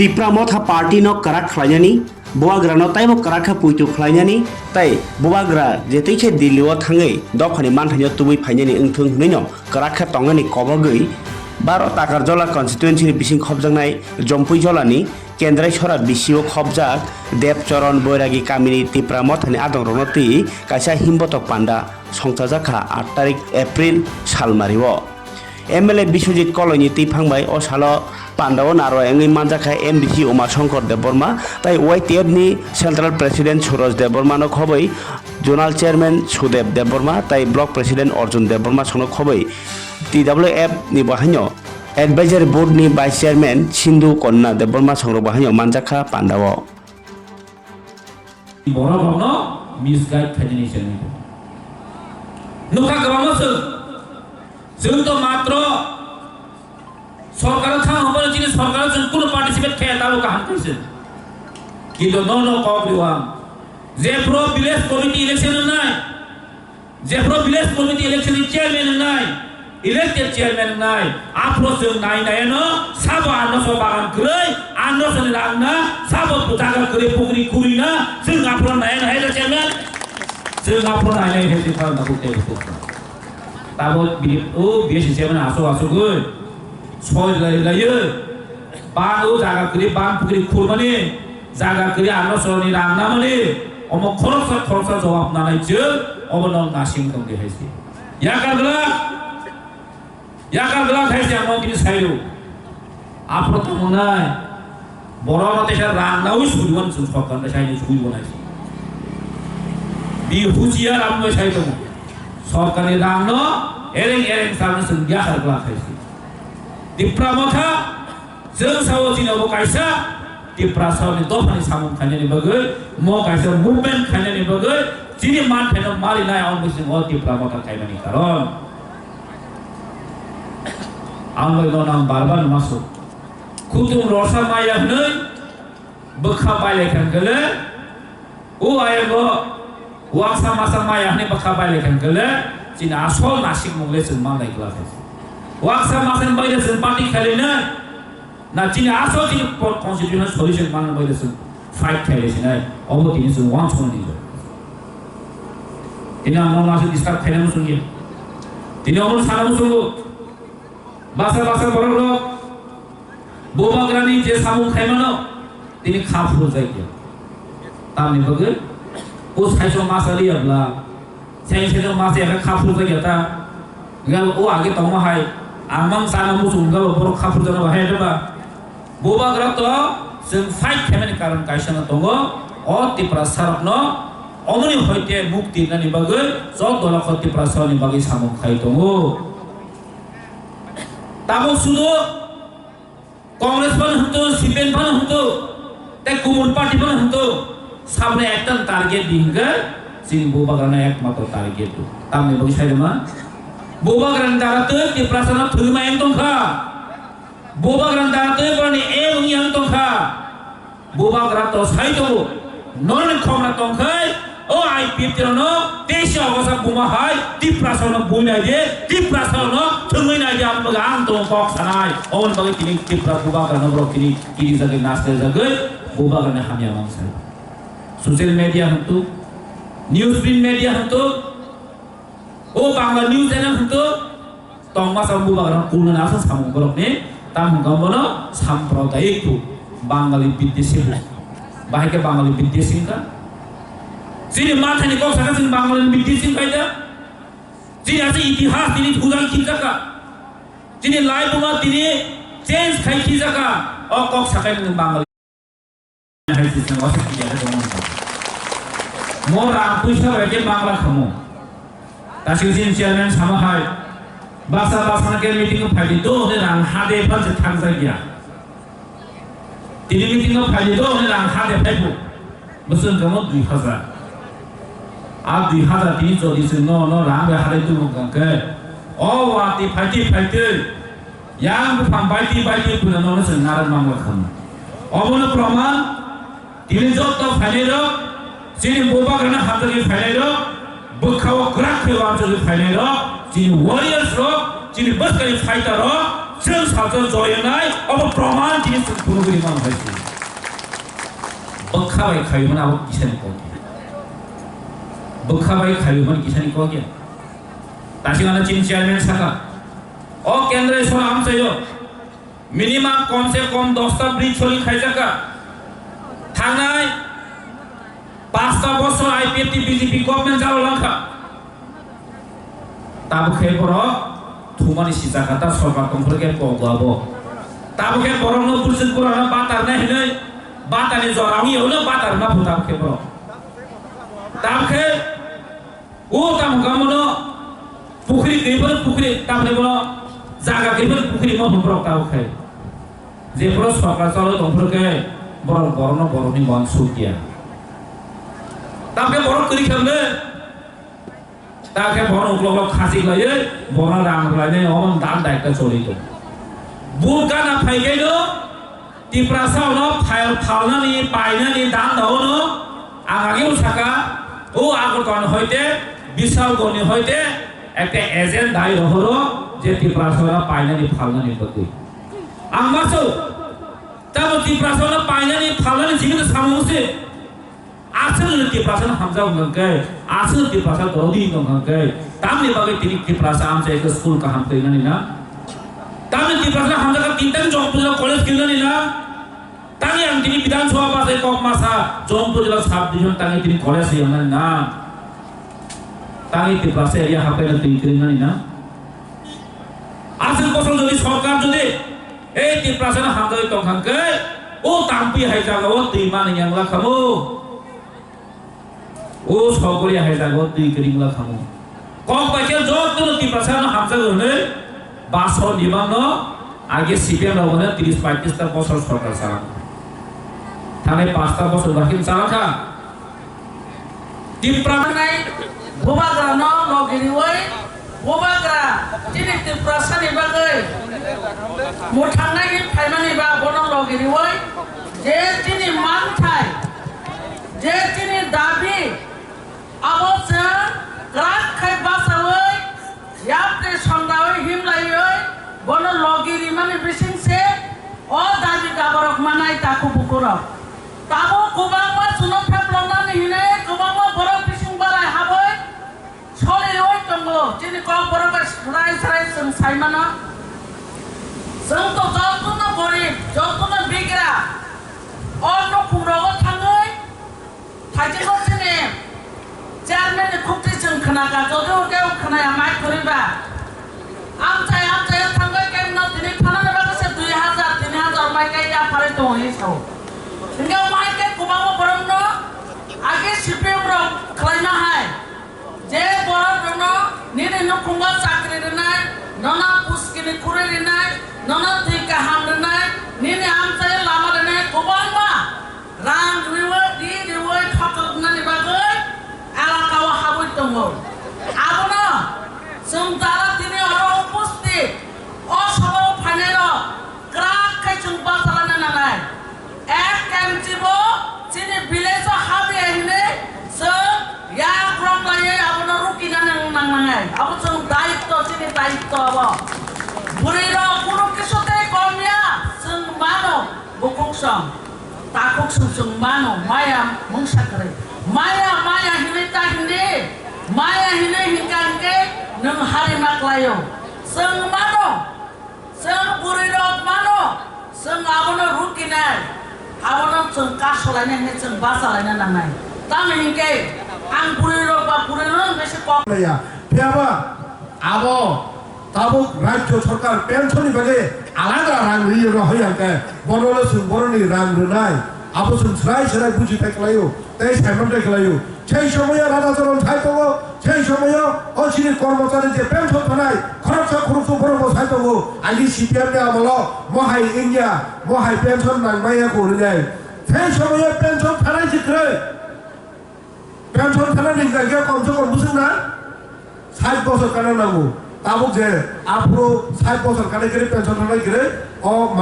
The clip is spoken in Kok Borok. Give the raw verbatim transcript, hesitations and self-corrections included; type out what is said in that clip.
Tipra Motha Party no kwrak khlainani, Bubagra no taibo kwrak khe puitu khlainani, tei Bubagra je twi khe Delhi o thangwi dophani manthaino tubui phainani wngthung hwnwi no kwrak khe tongnani kobogwi Baro Takarjola constituency ni bising khopjaknai Jompui Jola ni Kendrai Sora B C o khopjak Debchoron Boiragi kamini Tipra Mothani adongrokno twi kaisa himbotok panda songchajak kha aat tarik April salmari o. M L A Biswajit Koloini twiphang bai o salo pandao narwai wngwi manjakha M D C Uma Shankar Debbarma tei Y T F ni Central President Suraj Debbarma no khobwi Zonal Chairman Sudev Debbarma tei Block President Arjun Debbarma songno khobwi T W F ni bahaino Advisory Board ni Vice Chairman Sindhu Konna Debbarma songrok bahaino manjakha pandao. Borok rokno misguide khainani chengwi tongo. Nukha kwbangma chwng, chwng to matro sorkaro thang hwnba chini sorkaro chwng kuno participate khaya tabo kaham kaisa. Kintu nono kok riwang, jephuru village committee election wngnai, jephuru village committee election ni chairman wngnai, elected chairman wngnai, aphuru chwng nai nai no sabo ano so bagan kwrwi, ano so ni rang na sabo jaga kwrwi pukri khuri na chwng aphuru nai nai da chairman, chwng aphuru nai nai he chwng thang na bukte bukte. Tabo B D F, o B S C chairman aswk aswk oi. Soi lai lai o. Ban o jaga kwrwi ban pukri khurmani, jaga kwrwi ano sorni rang namani, omo khoroksa khoroksa jawab nanai chwng, obo no nasing tong di hai se. Yakar glak, yakar glak hai se ang no kini sai rw. Aphuru tongmwnai, borok no teisa rang naui suriwan chwng sorkar no sai ni suriwan hai se. Bi huchiya ram no sai tongo. Sorkar ni rang no ereng ereng sa no chwng yakar glak hai se. Tipra Motha, chwng sao chini obo kaisa Tiprasa ni dophani samung khainani bagwi, mo kaisa movement khainani bagwi, chini manthaino marinai, ang bising o Tipra Motha khaimani karon. Ang bai no nang bar bar masuk. Kutung rosa maya hwnwi, bwkha bai lai khan kele, O ayang o waksa masa maya hwnwi bwkha bai lai kha hwnkhe le chini asol nasikmung le chwng man lai glak. Waksa masa ni bai le chwng party khailai nai. Na chini asol chini po-, constitutional solution man bai le chwng fight khailai sinai. Obo tini chwng wansukmani. Tini ang nono aswk disturb khainani chwng ya. Tini omo sana chwng. Basa basa borok rok Bubagrani je samung khaimano tini kha phuru jai khe. Tamni bagwi o saichung masa liya bla, seng seng masa ya kha phuru jai khe ta. Gal o age tongma hai, amang sana muchung gal borok kha phuru jana bahai ba. Bubagra to chwng fight khaimani karon kaisa no tongo, o Tiprasa rokno omoni hoite mukti nani bagwi chok dolok Tiprasa ni bagwi samung khai tongo. Tabuk sudu Congress phano hwnto, C P M phano hwnto, tei Kumun Party phano hwnto, saboni ekta target di hwnkhe chini Bubagrano ekmatro target do. Tamni bagwi sai rwma? Bubagrani dara twi Tiprasano thwima eng tongkha. Bubagrani dara twi boroni eng wngya wng tongkha. Bubagra to sai tongo, norokni khokna tongkhai, o I P F T rokno teisa ogosa buma hai, Tiprasa rokno bui nai di, Tiprasa rokno thwngwi nai di, ang bagwi ang tongo kok sanai. Oboni bagwi tini Tipra Bubagra no borok tini kirijagwi naslajagwi Bubagra ni hamya mang sai. Social media hwntu, news print media hwntu, o Bangla news channel hwntu, tongma sa Bubagra kulna nasa samung borok ni, tam hwnka bono sampradayik tu, Bangali Biddeshi bu. Bahai khe Bangali Biddeshi hwnka. Chini mathani kok saka chini Bangali Biddeshi hwnka ita. Chini asa itihas tini thujak khijaka. Chini life ma tini change khai khijaka. O kok sakai ni Bangali. Hai se chwng o se kiyada tongmani. Mo rang puisa bai khe mangla khamu. Tasing sin chairman sama hai. Basa basa na ke meeting phai di do ne rang hade phan se thang jai ya. Tini meeting phai di do ne rang hade phai bu. Bwswng kamo dui hazar. A dui hazar tini jodi se no no rang bai hade tu mo kang ke. O wa ti phai ti phai ti. Yang buphang baiti baiti puna nono chwng narak mangla khamu. Obono proman, tini jotto phainairok, chini Bubagrano hamjagwi phainairok, bwkhao kwrak khe uansugwi phainairok, chini warriors rok, chini bwskani fighter rok, Chwng salsa joyonai, obo proman jinis chwng phunugwi mano hai se. Bwkha bai khayumani abo kisani kok ya. Bwkha bai khayumani kisani kok ya. Tasi gana chini chairman saka. O kendra isor amchayo. Minimum kom se kom dosta bridge sori khaijaka. Thangnai pasta bosor I P F T B J P government jalo langkha. Tabuk khe borok thumani sijak kha, ta sorkar tongphuru khe pogwabo. Tabuk khe borokno bujwk burano batarna hinwi batani jora wngya ulo batarna phu tabuk khe borok. Tabuk khe o tamo kamo no pukhri kri phuru pukhri tamni bono jaga kri phuru pukhri mo borok tabuk khe. Je borok sorkar chalo tongphuru khe borok borokno borokni mon sukya. Tabuk khe borok kwrwi khamle. Ta khe bono uklok uklok khachik laiwi bono rang rwlainai omo dan daikta choli tong. Bul gana phaikheno Tiprasa ono phal-, phalnani painani dan daono ang ageo saka o Agartala hoite Bishalgarh ni hoite ekta agent dai rohoro je Tiprasa ono painani phalnani bagwi. Ang maso tamo Tiprasa ono painani phalnani jibini samung se. Aswk Tiprasa no hamjak wngkha khe, aswk Tiprasa dodi wngkha khe, tamni bagwi tini Tiprasa amchai khe school kaham twi nani na? Tamni Tiprasa no hamjak khe tini tang Jongpur jila college khe nani na? Tani ang tini Bidhan Sabha bachai kok masa Jongpur jila sub division tangwi tini college riyang nani na? Tangwi Tiprasa area hapai no twi khe nani na? Aswk bosong jodi sorkar jodi Ei Tiprasa no hamjagwi tongkha khe, o tampui hai jaga o twi mani yang la khamu. O sogori hai jaga o twi kring la khamu. Kok bai khe joto no Tiprasa no hamjago hwnwi baso ni bang no age C P M rok hwnwi tris paitris ta bosor sorkar chalang. Thani pasta bosor bai khe chalang kha. Tipra nai bubagra no logi riwi, bubagra chini Tiprasa ni bagwi mwthangnai ni phaimani ba bono logi riwi, je chini manthai, je chini dabi, abo chwng kwrak khai bachawi, yapri songrawi himlaiwi bono logi rimani bising se o dabi gaborok manai takhuk bukurok. Tabuk kwbangma chwngno pheploknani hinwi kwbangma borok bising barai habwi soliwi tongo. Chini kok borok bai swrai swrai chwng sai mano. Chwng to jotono gorib, jotono bigra. O nukhungrogo thangwi Thaichikgo chini chairman ni khukti chwng khna ka, jodi o kebo khna ya mai khuri ba. Amchai amchai o thangwi kebo no tini thana ni bagwi se dui hajar, tin hajar mai kai ya pharwi tongo hinwi sao. Hinkhe o mai khe kwbangma borok no age C P M rok khlai ma hai. Je borok rok no nini nukhungo chakri rwnai, nono puskini khurui rwnai, nono twi kaham rwnai, nini amchai o lama rwnai kwbangma. Rang riwi, ri riwi, khotoknani bagwi elaka o habwi tongo. Abono chwng jara tini oro upusthit, o sabao phainairok kwrak khai chwng bachalaina nangnai. Ek M C bo chini village o habya hinwi chwng yak rok laiwi abono rukina nang-, nangnai. Abo chwng daitto, chini daitto abo. Bwrwi rok kunu kisu tei kom ya, chwng mano. Bukhuk song, takhuk song chwng mano, maya mungsa kwrwi. Maya, maya hinwi ta hindi, maya hinwi hinkha hinkhe nwng hari ma klaio. Chwng mano, chwng bwrwi rok mano, chwng abono rukinai, abono chwng kasolainai hinwi chwng bachalaina nangnai. Tamoni hinkhe ang bwrwi rok ba bwrwi rok besi kok. Phiya ba, Abo tabuk rajyo sorkar pension ni bagwi alada rang rwi rw hai hwnkhe bono le chwng boroni rang rwnai, abo chwng swrai swrai buji thai khlaio tei saiman thai khlaio. Sei somoyo Radha Charan sai tongo, sei somoyo o chini kormochari je pension thanai khoroksa khoroksa borok bo sai tongo, ani C P M ni amolo mohai wngya, mohai pension nang maya ko hwnwi nai. Sei somoyo pension thanai se kwrwi. Pension thana ni hingka khe kom se kom bwswk na sait bosor kana nango. Tabuk je aphuru sait bosor kana khe pension thana khe o